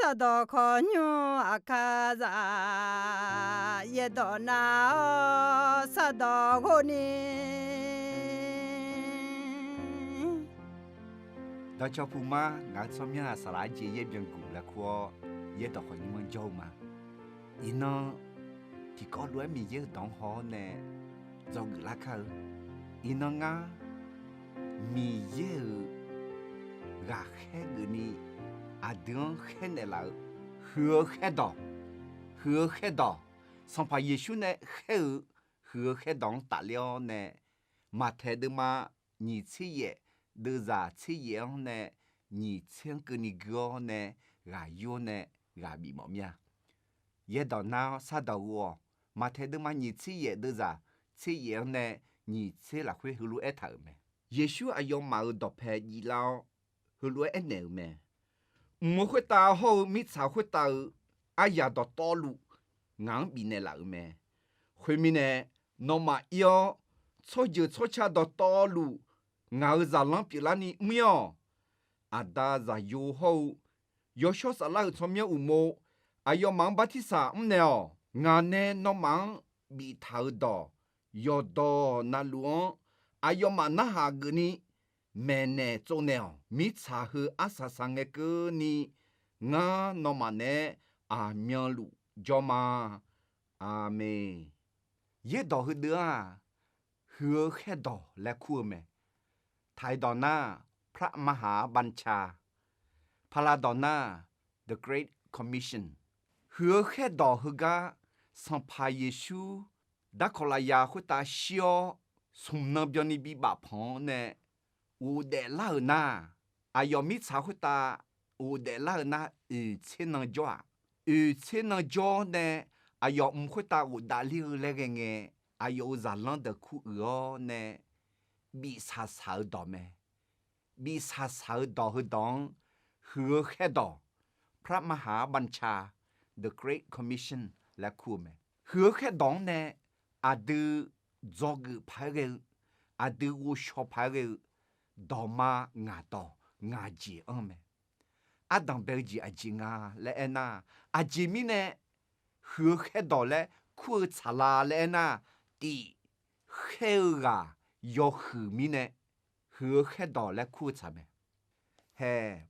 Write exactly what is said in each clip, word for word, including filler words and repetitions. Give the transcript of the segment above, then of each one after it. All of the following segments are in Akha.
Sardawq khawqnymr Aqkaqzaq, yaerdawq nav-awr sardawq ghov ni. Dawqcawq puq ma, ngaq-euq tsawrmyanr-aq, saqlaq arjeq yaer byanguq laer kur-awr, yaerdawq khawqnymr-anr jawr-eu ma. Iqnan tiqkawv lof-aer Miqyaer-euq dawq-anr haw-awr nae dzawgeuf lar kar-eu. Iqnan ngar Miqyaer-euq ghaqkhaer geufni aqdui-anr khaernaeq laf-euq huiq-eu khaerdawq, huiq-eu khaerdawq, Sanqpaq Yeqsur nae khaer-euq huiq-eu khaerdawq-anr tafler-awr nae, Maqtaeq deuvma nyiq tser yaef, deuvzaq tser yaef-anr nae nyiq tser-anr keuvni gui-awr nae ghaq yur-awr nae ghaq bif mawf mir-a. Yaerdawq nar-awr sardawq ghov-awq. Maqtaeq deuvma nyiq tser yaef, deuvzaq tser yaef-anr nae nyiq tser lafkhoer heulof-aer aertaq-euq mae. Yeqsur aqyawfmaf-euq dawqpae jiflar-awr, heulof-aer aernaeq-euq mae. Mq-euq khoertav hawr-eu mirtsaq khoertav-euq aryaq dawqtawvluf ngaq-anr bifnaeq laf-euq mae. Khoermirnae, nawmaf ir-awr, tsawrjeuq tsawrca dawqtawvluf ngaq-euq zaqlanr pyeuflarni mr-ir-awq. Aqda, Zaqyo hawr-eu Yawshawr Saflar-euq tsawrmyanr uqmov aqyawfmaf-anr bartirsaq mrnaeq-awq. Ngaq nae nawmaf-anr biftaq-euq dawq yawqdawq navluf-anr aqyawfmaf narhaq geufni maeqnaeq tsovnaeq-awq. Mirtsaq heu arsaq saq ngae keuvni ngar nawmaf naeq-aer aqmyanluf jawr ma. Aqmeq. Yaerdawq heudeuv-aq, huiq-eu khaerdawq laer kur-eu mae. Taqdawq nar, พระมหาบัญชา, paqlav dawq nar, the Great Commission. Huiq-eu khaerdawq heugar Sanqpaq Yeqsur darkawq lafyaq khoertav shir-awr, smq nan byanni bibaf panq-anr nae ghofdaef lar-euq nar, aqyawf mirtsaq khoertav ghofdaef lar-euq nar, oeq tser nan jawr-aq, oeq tser nan jawr-awr nae aqyawf mq khoertav ghofdaef ler-eu laer ghae ngae, aqyawf-euq zaqlanr deuq kur uiq-awr nae bifsaq saq-eu dawq mae. Bifsaq saq-eu dawq heudawq-anr huiq-eu khaerdawq, พระมหาบัญชา, the Great Commission laer kur-eu mae. Huiq-eu khaerdawq-anr nae aqdui dzawgeuf paq-aer ghae-eu, aqdui ghovshaw paq-aer ghae-eu dawqma ngaq dawq ngaq jeq anr mae. Ardanq bae-eu jeq aqjeq nga laer aernar, aqjeq mirnae huiq-eu khaerdawq laer kur-eu tsaqla laer aernar, tif khaer-eu ghaq yawhuiq mirnae huiq-eu khaerdawq laer kur-eu tsaq mae. Hae,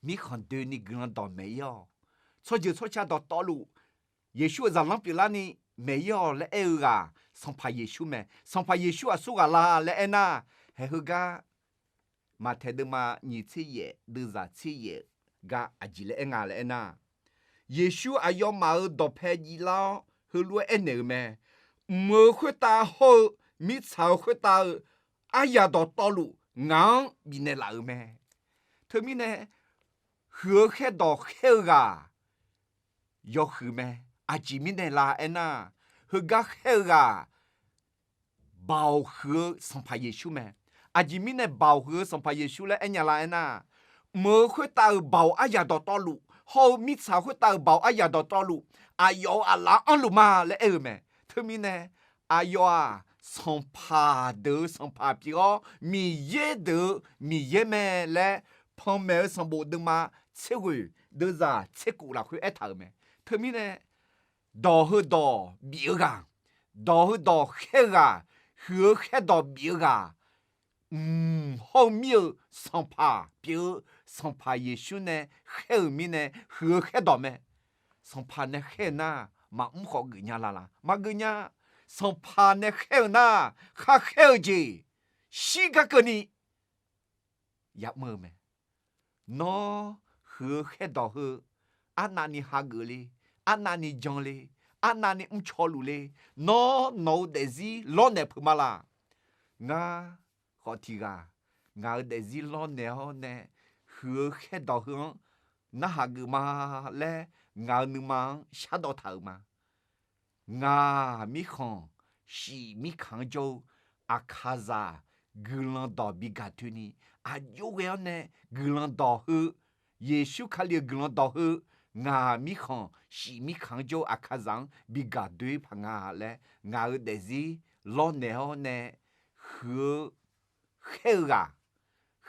mirkhanq doeni guiqlanq dawq maeq-ir-awq. Tsawrjeuq tsawrca dawqtawvluf Yeqsur-euq zaqlanr pyeuflarni maeq-ir-awq laer aer-eu ghaq Sanqpaq Yeqsur mae. Sanqpaq Yeqsur aqsur ghaq la laer aernar, hae heugar Maqtaeq deuvma nyiq tser yaef, deuvzaq tser yaef-eu gar aqjeq laer aer nga laer aernar, Yeqsur aqyawfmaf-euq dawqpae jiflar-awr heulof-aer aernaeq-euq mae. Mq-euq khoertav hawr-eu mirtsaq-euq khoertav-euq aryaq dawqtawvluf ngaq-anr bifnaeq laf-euq mae. Teumirnae, huiq-eu khaerdawq khaer-eu ghaq yawhuiq mae. Aqjeq mirnae la aernar, heugar khaer-eu ghaq Baoq huiq-eu Sanqpaq Yeqsur mae. Aqjeq mirnae baoq huiq-eu Sanqpaq Yeqsur laer aer nya la aernar, mq-euq khoertav-euq baoq aryaq dawqtawvluf hawr-eu mirtsaq khoertav-euq baoq aryaq dawqtawvluf aqyawf-euq aqlaf-anr anrluf ma laer aer-eu mae. Teumirnae, aqyawf-aq, sanqpaq deuq-eu Sanqpaq pyeuf-awr, Miqyaer deuq-eu Miqyaer mae laer, Panmaeq-eu sanqbof deuvma tser ghoeq deuvzaq tser kuf lafkhoer aertaq-euq mae. Teumirnae, dawq heudawq bif-eu ghaq, dawq heudawq khaer-eu ghaq, huiq-eu khaerdawq bif-eu ghaq, mq hawr-eu mir-eu Sanqpaq pyeuf-eu Sanqpaq Yeqsur nae khaer-euq mirnae huiq-eu khaerdawq mae. Sanqpaq nae khaer-eu nar, maqmr khawf geufnya la la? Maqgeuf nya. Sanqpaq nae khaer-eu nar, khar khaer-eu jeq shir gar keuvni ya'mr-eu mae. Nawr huiq-eu khaerdawq heu arnavni hageuf le, arnavni jan le, arnavni mrcaw luf le, nawr nawq-eu daefzir lawrnaeq peuq ma laq? Ngar khawf tiq ghaq, ngaq-euq daefzir lawrnaeq-awr nae huiq-eu khaerdawq heu-anr narhaq geuf ma laer ngaq-euq nuima-anr shardawv taq-euq ma. Ngaq mirkhanq shif mirkhanq-anr jawr-eu Aqkaqzaq guiqlanq dawq bi gaq doeni, aqjox ghae-awr nae guiqlanq dawq heu, Yeqsur Kali-euq guiqlanq dawq heu, ngaq mirkhanq shif mirkhanq-anr jawr-eu Aqkaqzaq-anr bi gaq doe-ir paq nga laer, ngaq-euq daefzir lawrnaeq-awr nae huiq-eu khaer-eu ghaq,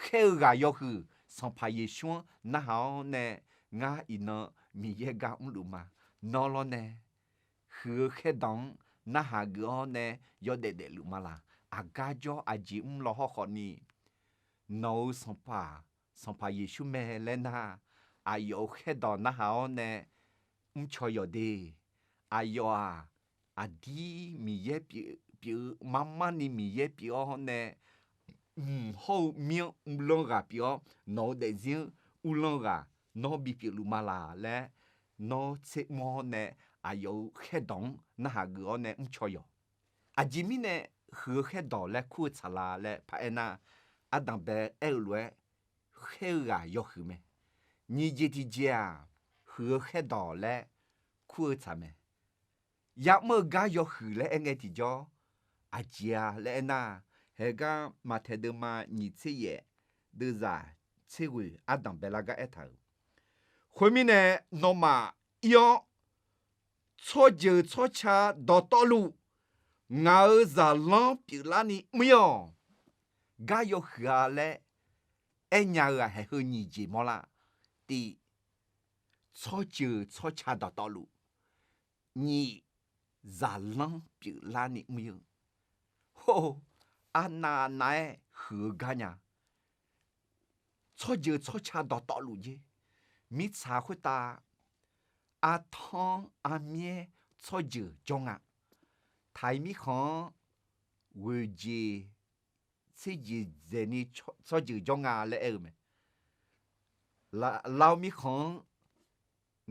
khaer-eu ghaq yawhuiq Sanqpaq Yeqsur-anr narhaq-awr nae Ngar iqnan Miqyaer gar mrluf ma. Nawr lawrnae huiq-eu khaerdawq-anr narhaq geuf-awr nae yawdaef daefluf ma laq? Aqgar jawr aqjeq mr law hawrkhawf ni, nawq-euq Sanqpaq, Sanqpaq Yeqsur mae laer nar, aqyawf-euq khaerdawq narhaq-awr nae mrcaw yawq de. Aqyawf-aq, aqdir Miqyaer pyeuf-eu, marmar ni Miqyaer pyeuf-awr nae, mq hawr-eu mir-anr uvlanr ghaq pyeuf-awr, nawq-eu daefzir-anr uvlanr ghaq nawr bipyeuf luf ma laq laer, nawr tser mr-awr nae aqyawf-euq khaerdawq-anr narhaq geuf-awr nae mrcaw yawq. Aqjeq mirnae huiq-eu khaerdawq laer kur-eu tsaq la laer paraer nar, ardanqbae aer-eu lof-aer khaer-eu ghaq yawhuiq mae. Nyiq jeq tiqjeq-aq, huiq-eu khaerdawq laer kur-eu tsaq mae. Ya'mr-eu gar yawhuiq laer aer ngae tiqjawr, aqjeq-a laer aernar, haegar Maqtaeq deuvma nyiq tser yaef deuvzaq tser ghoeq ardanqbae lar gar aertaq-euq, khoermirnae, nawmaf ir-awr tsawrjeuq tsawrca dawqtawvluf ngaq-euq zaqlanr pyeuflarni mr-ir-awq. Gar yawhuiq-a laer aernya-eu-aq, haeq heu nyiq jeq mawrlar. Tif, tsawrjeuq tsawrca dawqtawvluf. Nyiq, zaqlanr pyeuflarni mr-ir-eu. Hor, arnav nav-aer huiq-eu gar nya. Tsawrjeuq tsawrca dawqtawvluf jer. Mirtsaq khoertav artanr armyaer tsawrjeuq jawr nga. Taq-iq mirkhanq-anr ghoeq jeq tser jeq dzaeqni tsawrjeuq jawr nga laer aer-eu mae. Lao mirkhanq-anr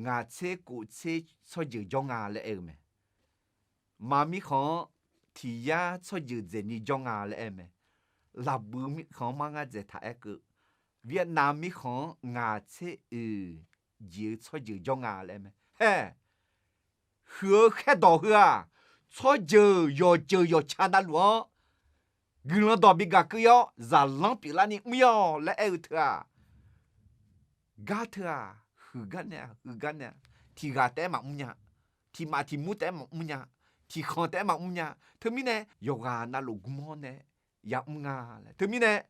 ngaq tser kof tser tsawrjeuq jawr nga laer aer-eu mae. Maq mirkhanq-anr tiq yar tsawrjeuq dzaeqni jawr nga laer aer mae. Laqbuiq mirkhanq-anr mar ngar dzaeq taq aer keuv. Vietnam mirkhanq-anr ngaq tser oeq jeq-eu tsawrjeuq jawr nga laer aer mae. Hae, huiq-eu khaerdawq heu-aq, tsawrjeuq yawqjeuq yawqca navluf-anr guiqlanq dawq bi gaq keuv-awr zaqlanr pyeuflarni mr-ir-awq laer aer-eu teu-aq, gar teu-aq, huiq gar nae-a, huiq gar nae-a. Tiq ghaq taef-aer maqmr nya. Tiq maf tiq mur taef-aer maqmr nya. Tiq khanq taef-aer maqmr nya. Teumirnae yawqghaq navluf gmr-awr nae ya'mr nga laer. Teumirnae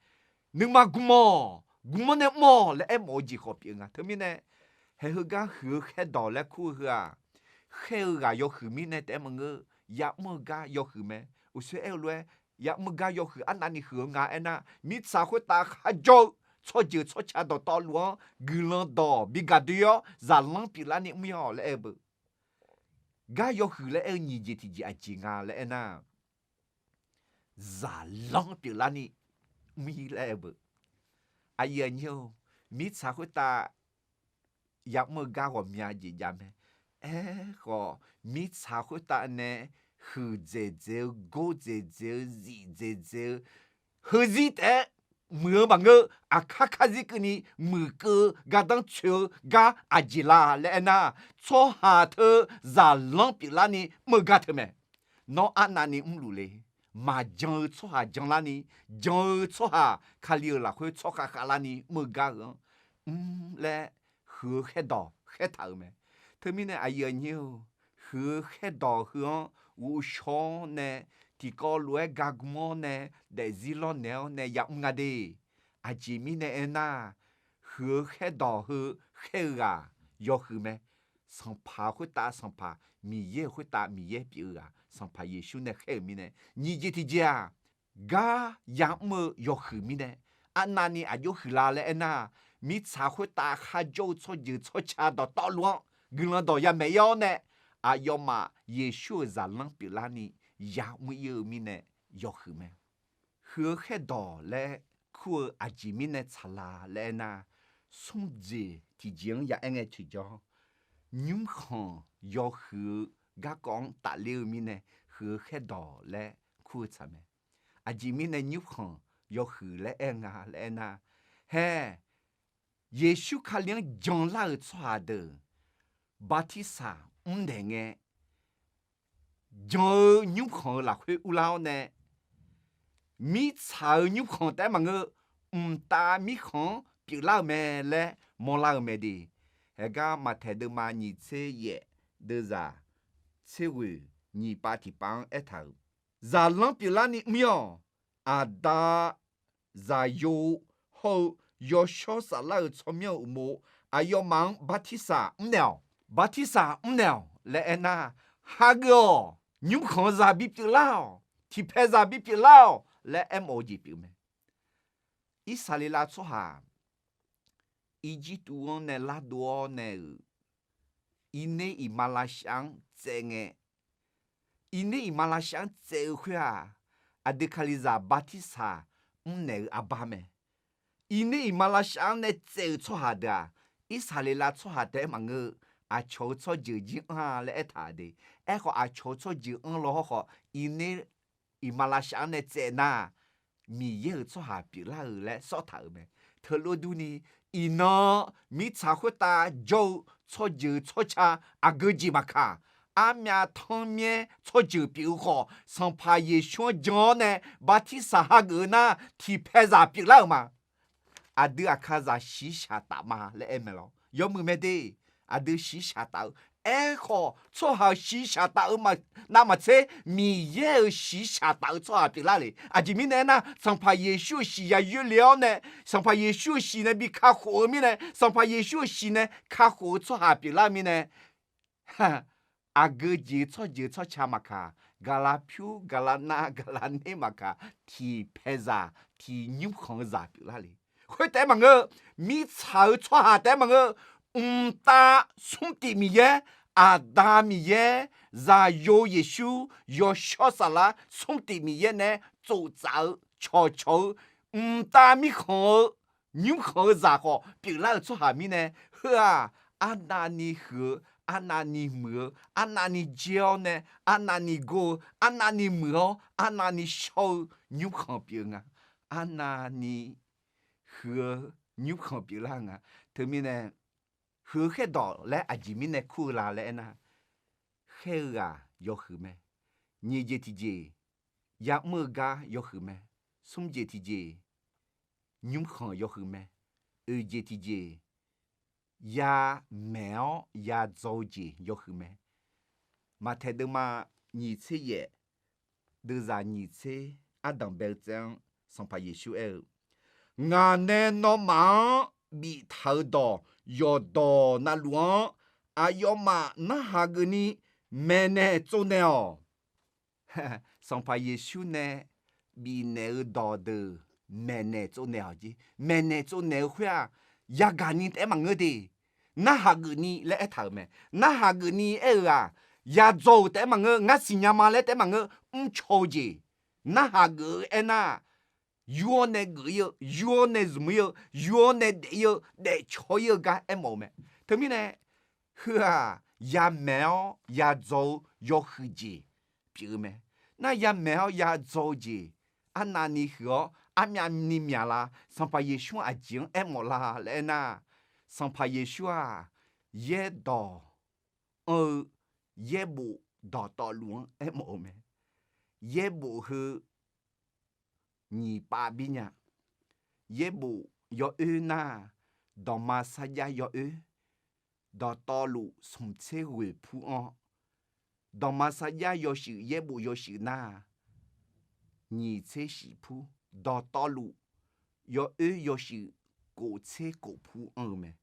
nuima gmr-awq, gmr-awr nae mr-awq laer aermawf-eu jeq khawf pyeuf nga. Teumirnae haeq heugar huiq-eu khaerdawq laer kur-eu heu-aq, khaer-eu ghaq yawhuiq mirnae taef-aer maqngeur. Ya'mr-eu gar yawhuiq mae. Uqshoe aer-eu lof-aer, ya'mr-eu gar yawhuiq arnavni huiq-eu nga aernar, mirtsaq khoertav kharjawr-eu tsawrjeuq tsawrca dawqtawvluf-anr guiqlanq dawq bi gaq doe-awr zaqlanr pyeuflarni mr-ir-awq laer aer-eu beu. Gar yawhuiq laer aer-eu nyiq jeq tiqjeq aqjeq nga laer aernar, zaqlanr pyeuflarni mr-ir laer aer-eu beu. Aqyuif aqnyir-or, mirtsaq khoertav ya'mr-eu gar ghawqmya jeq jav mae. Aerkhawf, mirtsaq khoertav nae huiq dzaeqdzaeq-eu, gor dzaeqdzaeq-eu, zif dzaeqdzaeq-eu, heuzir taef-aer muiq-eu maqngeur. Aqkar karzir keuvni muiqkeuv-eu gardanr tsoeq-eu gar aqjeq la laer aernar, tsawrhaq teu zaqlanr pyeuflarni mr-eu gar teu mae. Nawr arnavni mrluf le. Maqjan-eu tsawrhaq janlarni, jan-eu tsawrhaq Kali-euq lafkhoer tsawrkhav khavlarni mr-eu gar heu-anr mr laer huiq-eu khaerdawq khaertaq-euq mae. Teumirnae aqyuif aqnyir-or, huiq-eu khaerdawq heu-anr ghovshaw-awr nae, tiqkawv lof-aer gargm-awr nae, daefzir lawrnaeq-awr nae ya'mr nga de. Aqjeq mirnae aernar, huiq-eu khaerdawq heu khaer-eu ghaq yawhuiq mae. Sanqpaq khoertav Sanqpaq, Miqyaer-euq khoertav Miqyaer pyeuf-eu ghaq Sanqpaq Yeqsur nae khaer-euq mirnae. Nyiq jeq tiqjeq-aq, gar ya'mr-eu yawhuiq mirnae. Arnavni aqjox huiqla laer aernar, mirtsaq khoertav kharjawr-eu tsawrjeuq tsawrca dawqtawvluf-anr guiqlanq dawq yamaeq ir-awr nae, aqyawfmaf Yeqsur-euq zaqlanr pyeuflarni ya'mr ir-eu mirnae yawhuiq mae. Huiq-eu khaerdawq laer kur-eu aqjeq mirnae tsaqla laer aernar, smr jeq tiqjeq-anr ya aer ngae tiqjawr, nymrkhanq yawhuiq-eu garkawv-anr tafler-eu mirnae huiq-eu khaerdawq laer kur-eu tsaq mae. Aqjeq mirnae nymrkhanq yawhuiq laer aer-eu nga laer aernar, hae, Yeqsur Kali-anr janlar-euq tsawrhaq deuq bartirsaq mrnaeq ngae, jan-eu nymrkhanq-eu lafkhoer urlar-awr nae, mirtsaq-euq nymrkhanq taef-aer maqngeur, mqtav mirkhanq-anr pyeuflar-euq mae laer mawrlar-eu mae de. Haegar Maqtaeq deuvma nyiq tser yaef deuvzaq tser ghoeq nyiq pav tiqpav-anr aertaq-euq, zaqlanr pyeuflarni mr-ir-awq. Aqda, zaqyo hawr-eu yawshawr saflar-euq tsawrmyanr-euq uqmov, aqyawfmaf-anr bartirsaq mrnaeq-awq, bartirsaq mrnaeq-awq laer aernar, hageuf-awq, nymrkhanq-eu zaq bipyeuf lar-awq, tiqpaeq zaq bipyeuf lar-awq laer aermawf-eu jeq pyeuf mae. Irsaqleqlav tsawrhaq Irjirtuv-anr nae lardov-awr nae-euq, Irner iqmalavshav-anr tsaev ngae, Irner iqmalavshav-anr tsaev-eu khoer-aq, aqdui Kalizaq bartirsaq mrnaeq-eu arbar mae. Irner iqmalavshav-anr nae tsaev-euq tsawrhaq deuq-aq, Irsaqleqlav tsawrhaq taef-aer maqngeur-eu, aqcawq-eu tsawrjeuq jir anr-a laer aertaq de. Aerkhawf, aqcawq-eu tsawrjeuq anr law hawrkhawf, Irner iqmalavshav-anr nae tsaev nar, Miqyaer-euq tsawrhaq pyeuflar-euq laer sawrtaq-euq mae. Teulof durni, iqnan mirtsaq khoertav jawr-eu tsawrjeuq tsawrca aqgeu jeq maqkaq, armyav tanrmyaer tsawrjeuq pyeuf-eu khawf, Sanqpaq Yeqsur-anr jan-awr nae bartirsaq hageuf-eu nar, tiqpaeq zaq pyeuflar-euq ma. Aqdui aqkazaq shiqshaq taf ma laer aer mae lawr. Yawmuiq mae de. Aqdui shiqshaq taf-eu, aerkhawf tsawrhaq-euq shiqshaq taf-eu navmaqtser, Miqyaer-euq shiqshaq taf-eu tsawrhaq pyeuflar le. Aqjeq mirnae aernar, Sanqpaq Yeqsur-euq shiq yayoer le-awr nae, Sanqpaq Yeqsur-euq shiq nae bi kakhof-eu mirnae, Sanqpaq Yeqsur-euq shiq nae kakhof-eu tsawrhaq pyeuflar-eu mirnae, aqgeu jeq-eu tsawrjeuq tsawrca maqkaq, gaqlaq pyur, gaqlaq nav, gaqlaq ner maqkaq, tiqpaeq zaq, tiq nymrkhanq-eu zaq pyeuflar le. Khoertaef-aer maqngeur, mirtsaq-eu tsawrhaq taef-aer maqngeur, mqtav smr tif Miqyaer, Aqda Miqyaer, Zaqyo Yeqsur, Yawshawr Saflar smr tif Miqyaer nae tsoftsaf-eu cawqcawq-eu mqtav mirkhanq-eu nymrkhanq-eu zaq khawf pyeuflar-euq tsawrhaq mirnae, heu-aq, arnavni huiq-eu, arnavni muiq-eu, arnavni jaer-awr nae, arnavni gor-eu, arnavni muiq-awr, arnavni shawr-eu nymrkhanq pyeuf nga. Arnavni huiq-eu nymrkhanq pyeuflar nga. Teumirnae, huiq-eu khaerdawq laer aqjeq mirnae kur-eu la laer aernar, khaer-eu ghaq yawhuiq mae. Nyiq jeq tiqjeq, ya'mr-eu gar yawhuiq mae. Smr jeq tiqjeq, nymrkhanq yawhuiq mae. Oeq jeq tiqjeq, yamaeq-awr yadzaw-eu jeq yawhuiq mae. Maqtaeq deuvma nyiq tser yaef, deuvzaq nyiq tser, ardanq bae-eu tsaev-anr Sanqpaq Yeqsur aer-eu, Ngaq nae nawmaf-anr biftaq-eu dawq yawqdawq navluf-anr aqyawfmaf narhaq geufni maeqnaeq tsovnaeq-awq. Sanqpaq Yeqsur nae bifnaeq-eu dawq deuq maeqnaeq tsovnaeq-awq jeq. Maeqnaeq tsovnaeq-eu khoer-aq, yagaq ni taef-aer maqngeur de. Narhaq geufni laer aertaq-euq mae. Narhaq geufni aer-eu-aq, yadzaw-euq taef-aer maqngeur, ngar siqnya ma laer taef-aer maqngeur, mrcaw-eu jeq. Narhaq geuf-eu aernar, yur-awr nae geuf-ir-eu, yur-awr nae zmq-ir-eu, yur-awr nae daef-ir-eu, daefcaw-ir-eu gar aermawf-eu mae. Teumirnae, heu-aq, yamaeq-awr yadzaw-eu yawhuiq jeq pyeuf-eu mae. Nar yamaeq-awr yadzaw-eu jeq, arnavni huiq-awr armyavni myaq la? Sanqpaq Yeqsur aqjeq-anr aermawf la laer aernar, Sanqpaq Yeqsur-aq, yaerdawq anr-eu yaerbof dawqtawvluf-anr aermawf-eu mae. Yaerbof heu nyiq pav bir nya. Yaerbof yawoer nar, dawqma sarjax yawoer, dawqtawvluf smq tser ghoeq pur anr-awr, dawqma sarjax yawshuif yaerbof yawshuif nar, nyiq tser shif pur, dawqtawvluf yawoer yawshuif kof tser kof pur anr-eu mae.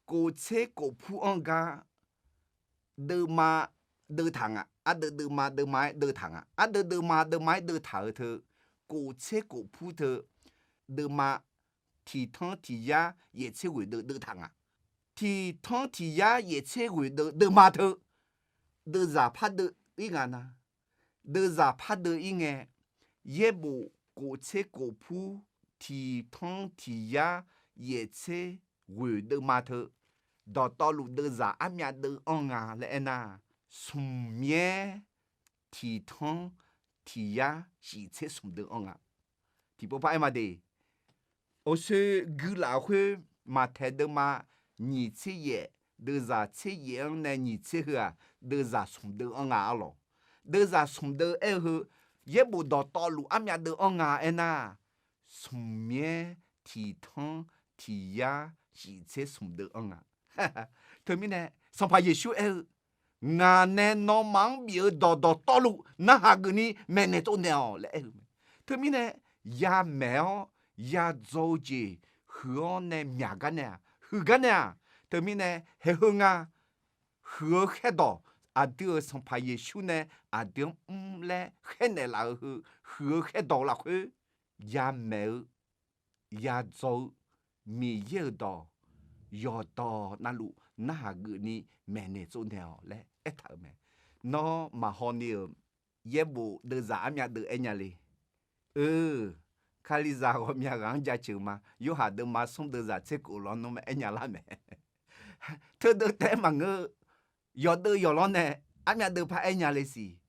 Kof tser kof pur anr gar, deuvma deuvtaq nga. Ardeuv deuvma deuvma-aer deuvtaq nga. Ardeuv deuvma deuvma-aer deuvtaq-eu teu, kof tser kof pur teu, deuvma tiq tanr tiq yar yaef tser ghoeq deuv deuvtaq nga. Tiq tanr tiq yar yaef tser ghoeq deuv deuvma teu, deuvzaq pardeuv ir nga nar, deuvzaq pardeuv ir ngae, yaerbof kof tser kof pur tiq tanr tiq yar yaef tser ghoeq deuvma teu, dawqtawvluf deuvzaq armyav deuv anr nga laer aernar, smq myaer tiq tanr tiq yar shif tser smq deuv anr nga. Tiqpov par aer ma de. Awqsoe guilaf khoer, Maqtaeq deuvma nyiq tser yaef, deuvzaq tser yaef-anr nae nyiq tser heu-aq, deuvzaq smq deuv anr nga arlawq. Deuvzaq smq deuv aer-eu heu, yaerbof dawqtawvluf armyav deuv anr nga aernar, smq myaer tiq tanr tiq yar shif tser smq deuv anr nga. Teumirnae Sanqpaq Yeqsur aer-eu, Ngaq nae nawmaf-anr bif-eu dawq dawqtawvluf narhaq geufni maeqnaeq tsovnaeq-awq laer aer-eu mae. Teumirnae yamaeq-awr yadzaw-eu jeq huiq-awr nae myaq gar nae-aq, Huiqgar nae-aq, teumirnae haeq heu nga, huiq-eu khaerdawq, aqdui-euq Sanqpaq Yeqsur nae aqdui-anr mr laer khaernaeq laf-eu heu, huiq-eu khaerdawq lafkhoer, yamaeq-eu, yadzaw-eu, Miqyaer-euq dawq yawqdawq navluf narhaq geufni maeqnaeq tsovnaeq-awq laer aertaq-euq mae. Nawr maqhaw ni-euq yaerbof deuvzaq armyav deuv aernya le. Eu, Kalizaq ghawqmya ghaq-anr jaceuq ma. Yorhaq deuvma smr deuvzaq tser kof lawrnmr aernya lar mae. Teudeuv taef-aer maqngeur-eu, yawqdeuv yawqlawr nae armyav deuv par aernya le siq.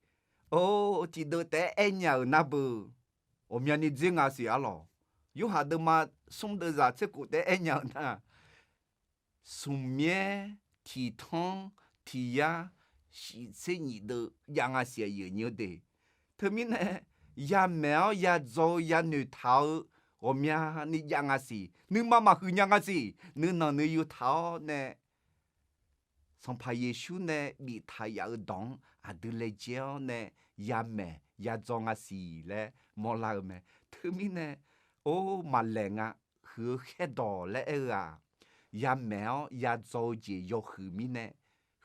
Or, tiqdeuv taef-aer aernya-euq nar beu, ghawqmyani dzoer nga siq arlawq. Yorhaq deuvma smr deuvzaq tser kof taef-aer aernya-eu nar, smq myaer tiq tanr tiq yar shif tser nyif deuv jav nga siq aqyuif aqnyir-eu de. Teumirnae, yamaeq-awr yadzaw-eu yanoeq taq-eu ghawqmyani jav nga siq. Nuima maqhuiq nya nga siq. Nuinanq nuiyu taq-awr nae, Sanqpaq Yeqsur nae biftaq yaf-eu dawq-anr aqdui laejae-awr nae yamaeq yadzaw nga siq laer mawrlar-eu mae. Teumirnae, or, maqlaeq nga. Huiq-eu khaerdawq laer aer-eu-aq, yamaeq-awr yadzaw-eu jeq yawhuiq mirnae,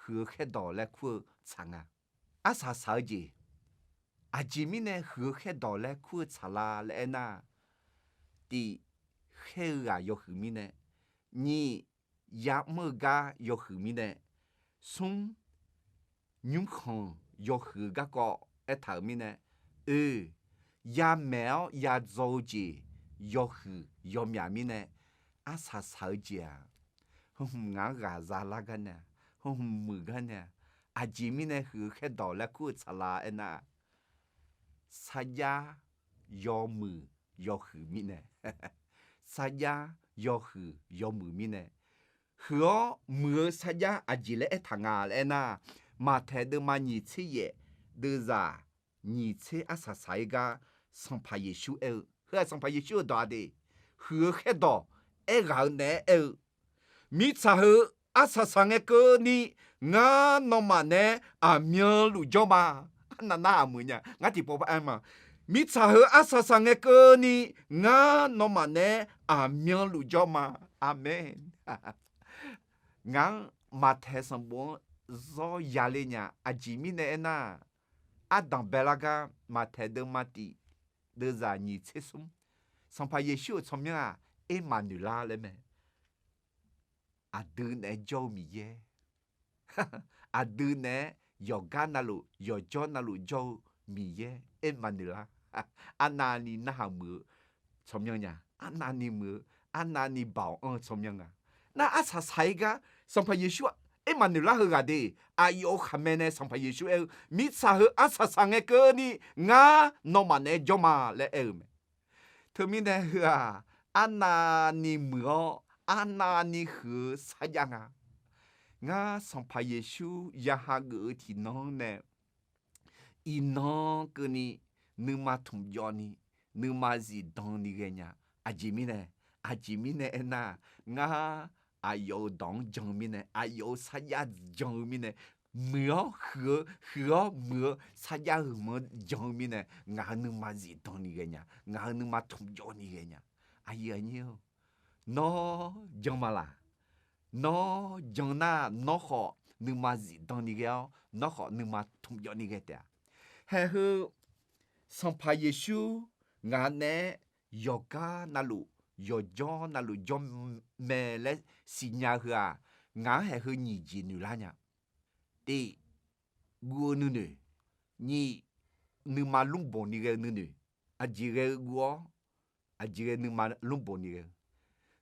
huiq-eu khaerdawq laer kur-eu tsaq nga. Arsaq saq-eu jeq, aqjeq mirnae huiq-eu khaerdawq laer kur-eu tsaq la laer aernar, tiq, khaer-eu ghaq yawhuiq mirnae, nyiq, ya'mr-eu gar yawhuiq mirnae, smr, nymrkhanq yawhuiq-eu garkawv aertaq-euq mirnae, oe, yamaeq-awr yadzaw-eu jeq yawhuiq yawmyaq mirnae, arsaq saq-eu jeq-aq, heu hmq ngaq-anr ghaq zalar gar nae-aq, heu hmq muiq gar nae-aq, aqjeq mirnae huiq-eu khaerdawq laer kur-eu tsaq la aernar, sarjax yawmuiq yawhuiq mirnae, sarjax yawhuiq yawmuiq mirnae, huiq-awr muiq-eu sarjax aqjeq laer aertaq nga laer aernar, Maqtaeq deuvma nyiq tser yaef deuvzaq nyiq tser arsaq saq-ir gar Sanqpaq Yeqsur aer-eu, heu-aq Sanqpaq Yeqsur-euq dawq-a de, huiq-eu khaerdawq aerghaq-eu naeq-aer aer-eu, mirtsaq heu arsaq saq ngae keuvni, ngar nawmaf naeq-aer aqmyanluf jawr ma. Arnav nar aqmuiq nya ngar tiqpov par aer ma. Mirtsaq heu arsaq saq ngae keuvni, ngar nawmaf naeq-aer aqmyanluf jawr ma. Aqmeq. Ngaq-anr Maqtaeq sanqbof-anr zawr yale nya. Aqjeq mirnae aernar, ardanq baelar gar Maqtaeq deuvma tiq deuvzaq nyiq tser smr, Sanqpaq Yeqsur-euq tsawrmyanr-aq, Ermaqnoeqlar laer mae. Aqdui naeq-aer jawr-eu Miqyaer. Aqdui naeq-aer yawqgar navluf yawqjawr navluf jawr-eu Miqyaer Ermaqnoeqlar. Arnavni narhaq muiq-eu tsawrmyanr nya. Arnavni muiq-eu, arnavni baoq anr-eu tsawrmyanr nga. Nar arsaq saq-ir gar Sanqpaq Yeqsur Ermaqnoeqlar heughaq de, aqyawf-euq khaqmae nae Sanqpaq Yeqsur aer-eu, mirtsaq heu arsaq saq ngae keuvni, ngar nawmaf naeq-aer jawr ma laer aer-eu mae. Teumirnae heu-aq, arnavni muiq-awr arnavni huiq-eu sarjax nga. Ngar Sanqpaq Yeqsur ya hageuf-eu tiqnan-anr nae, iqnan keuvni nuima tmqjawv ni, nuima zifdan ni ghae nya. Aqjeq mirnae, aqjeq mirnae aernar, ngar aqyawf-euq dawq-anr jan-eu mirnae, aqyawf-euq sarjax jan-eu mirnae, muiq-awr huiq-eu, huiq-awr muiq-eu sarjax heuq-anr jan-eu mirnae, ngaq-euq nuima zifdan ni ghae nya, ngaq-euq nuima tmqjawv ni ghae nya. Aqyuif aqnyir-or, nawr jan ma laq? Nawr jan nar, nawr khawf nuima zifdan ni ghae-awr, nawr khawf nuima tmqjawv ni ghae taef-a. Haeq heu, Sanqpaq Yeqsur ngaq naeq-aer yawqgar navluf, yawqjawr navluf jawr mae laer siqnya heu-aq, ngaq-anr haeq heu nyiq jeq noeq lar nya. Tiq, guv-eu nuinoeq. Nyiq, nuima lmrboq ni ghae-eu nuinoeq. Aqjeq ghae-eu guv-awr, aqjeq ghae nuima lmrboq ni ghae-eu.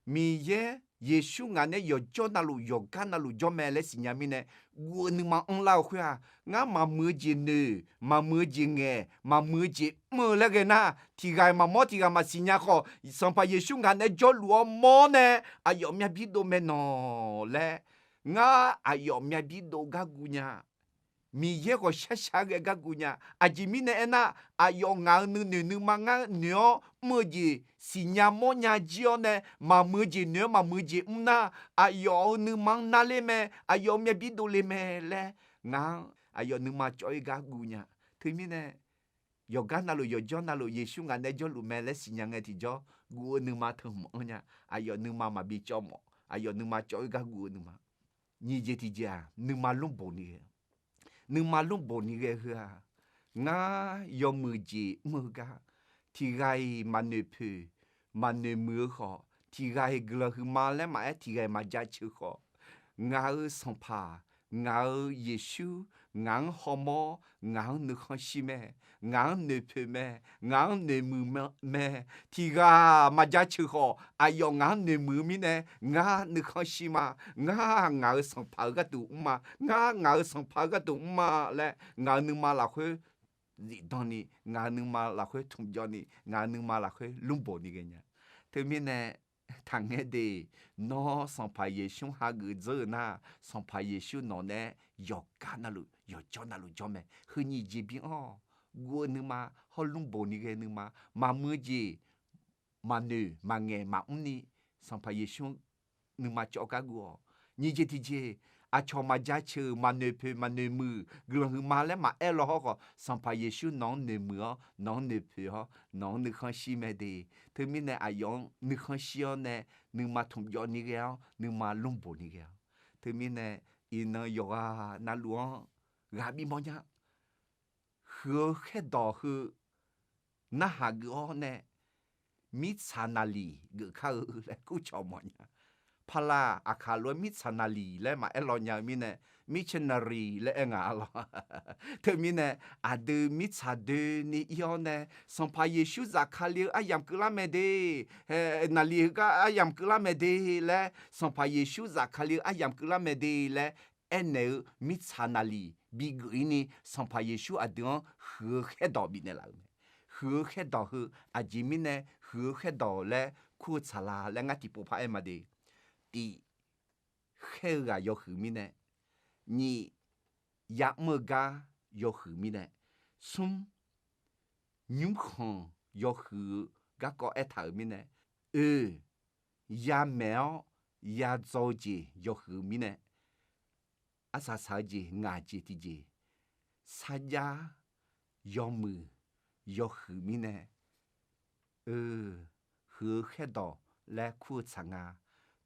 Miqyaer Yeqsur ngaq naeq-aer yawqjawr navluf yawqgar navluf jawr mae laer siqnya mirnae, guv-eu nuima anrlar-eu khoer-aq, ngar maqmuiq-eu jeq noeq, maqmuiq-eu jeq ngaeq, maqmuiq-eu jeq mr-eu laer ghae nar, tiq ghaq maqmawr tiq ghaq maqsiq nya khawf, Sanqpaq Yeqsur ngaq naeq-aer jawrluf-awr mawr nae aqyawf myav bi dov mae nawq laer, ngar aqyawf myav bi dov gar guv nya. Miqyaer ghawqshar shar ghae gar guv nya. Aqjeq mirnae aernar, aqyawf ngaq-euq nuinoeq nuima ngar noeq-awr mr-eu jeq siqnya mawrnya jir-awr nae, maqmuiq-eu jeq noeq-awr maqmuiq-eu jeq mr nar, aqyawf-euq nuima-anr narler mae, aqyawf myav bi dovle mae laer, ngaq-anr aqyawf nuima cawv-ir gar guv nya. Teumirnae, yawqgar navluf yawqjawr navluf Yeqsur ngaq naeq-aer jawrluf mae laer siqnya ngae tiqjawr, guv-eu nuima teu hmq anr nya. Aqyawf nuima maqbi cawv mawf. aqyawf nuima cawv-ir gar guv-eu nuima. Nyiq jeq tiqjeq-aq, nuima lmrboq ni ghae. Nuima lmrboq ni ghae heu-aq, ngar yawmuiq jeq mr-eu gar, tiq ghaq-iq maqnoeq poeq, maqnoeq muiq-eu khawf, tiq ghaq-iq guiqlanq huiqma laer maqaer, tiq ghaq-iq maqjaceuq khawf, ngaq-euq Sanqpaq, ngaq-euq Yeqsur, ngaq-anr hawmawr, ngaq-anr nuikhanr shir mae, ngaq-anr noeqpoeq mae, ngaq-anr noeqmuiq mae, tiq ghaq maqjaceuq khawf, aqyawf ngaq-anr noeqmuiq-eu mirnae, ngar nuikhanr shir ma, ngar ngaq-euq Sanqpaq-euq gharduq mr ma, ngar ngaq-euq Sanqpaq-euq gharduq mr ma laer, ngaq-euq nuima lafkhoer zifdan ni, ngaq-euq nuima lafkhoer tmqjawv ni, ngaq-euq nuima lafkhoer lmrboq ni ghae nya. Teumirnae, taqngaer de, nawr Sanqpaq Yeqsur-anr hageuf dzeur-eu nar, Sanqpaq Yeqsur nawq nae yawqgar navluf yawqjawr navluf jawr mae. Heu nyiq jeq bi-anr-awq. Guv-eu nuima, hawr lmrboq ni ghae nuima, maqmuiq-eu jeq maqnoeq maqngaeq maqmr ni, Sanqpaq Yeqsur nuima cawv gar guv-awq. Nyiq jeq tiqjeq, aqcawq maqjaceuq, maqnoeq poeq, maqnoeq muiq, guiqlanq huiqma laer maqaer law hawr khawf, Sanqpaq Yeqsur nawq-anr noeqmuiq-awr, nawq-anr noeqpoeq-awr, nawq-anr nuikhanr shir mae de. Teumirnae aqyawf-anr nuikhanr shir-awr nae, nuima tmqjawv ni ghae-awr, nuima lmrboq ni ghae-awr. Teumirnae, iqnan yawqghaq navluf-anr ghaq bimawr nya. Huiq-eu khaerdawq heu narhaq geuf-awr nae, mirtsaq naqliq geuf kar-eu laer kurcawq mawf nya. Paqlaq aqkaq lof-aer mirtsaq naqliq laer maqaer law nya-eu mirnae, missionary laer aer nga arlawr. Teumirnae, aqdui mirtsaq doeni ir-awr nae, Sanqpaq Yeqsur zafkale-eu aryamq keuvlar mae de, naqliq heugar aryamq keuvlar mae de laer, Sanqpaq Yeqsur zafkale-eu aryamq keuvlar mae de laer aernaeq-eu mirtsaq naqliq bigeuf-ir ni, Sanqpaq Yeqsur aqdui-anr huiq-eu khaerdawq bifnaeq laf-euq mae. Huiq-eu khaerdawq heu aqjeq mirnae huiq-eu khaerdawq laer kur-eu tsaqlaq laer ngar tiqpov par aer ma de. Tif, khaer-eu ghaq yawhuiq mirnae. Nyiq, ya'mr-eu gar yawhuiq mirnae. Smr, nymrkhanq yawhuiq-eu garkawv aertaq-euq mirnae. Oe, yamaeq-awr yadzaw-eu jeq yawhuiq-eu mirnae. Arsaq saq-eu jeq ngaq jeq tiqjeq, sarjax yawmuiq yawhuiq mirnae. Oe, huiq-eu khaerdawq laer kur-eu tsaq nga.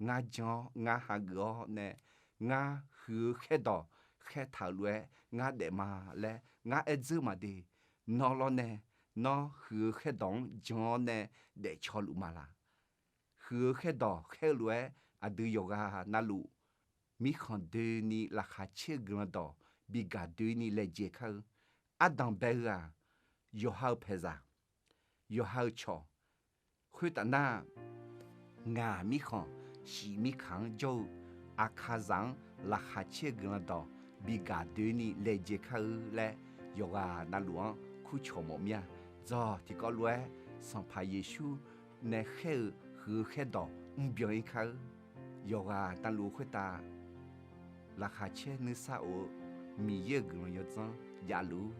Ngar jan-awr ngar hageuf-awr nae, ngar huiq-eu khaerdawq khaertaq-euq lof-aer ngar daef ma laer ngar aer dzeur ma de. Nawr lawr nae, nawr huiq-eu khaerdawq-anr jan-awr nae daefcaw luf ma laq. Huiq-eu khaerdawq khaer-eu lof-aer aqdui yawqghaq navluf mirkhanq doeni laqkhaq caer-eu guiqlanq dawq bi gaq doeni laejae kar-eu. Ardanq bae-eu-aq, yawqha-eu paeqzaq, yawqha-eu cawq, khoertaf nar, ngaq mirkhanq shif mirkaq-anr jawr-eu Aqkaqzaq-anr laqkhaq caer-eu guiqlanq dawq bi gaq doeni laejae kar-eu laer yawqghaq navluf-anr kurcawq mawf mir-a. Dzawq tiqkawv lof-aer Sanqpaq Yeqsur nae khaer-eu huiq-eu khaerdawq mrbyan-ir kar-eu. Yawqghaq navluf khoertav laqkhaq caer nuisar of-eu Miqyaer-euq guiqlanq yawdzanr javluf-ur.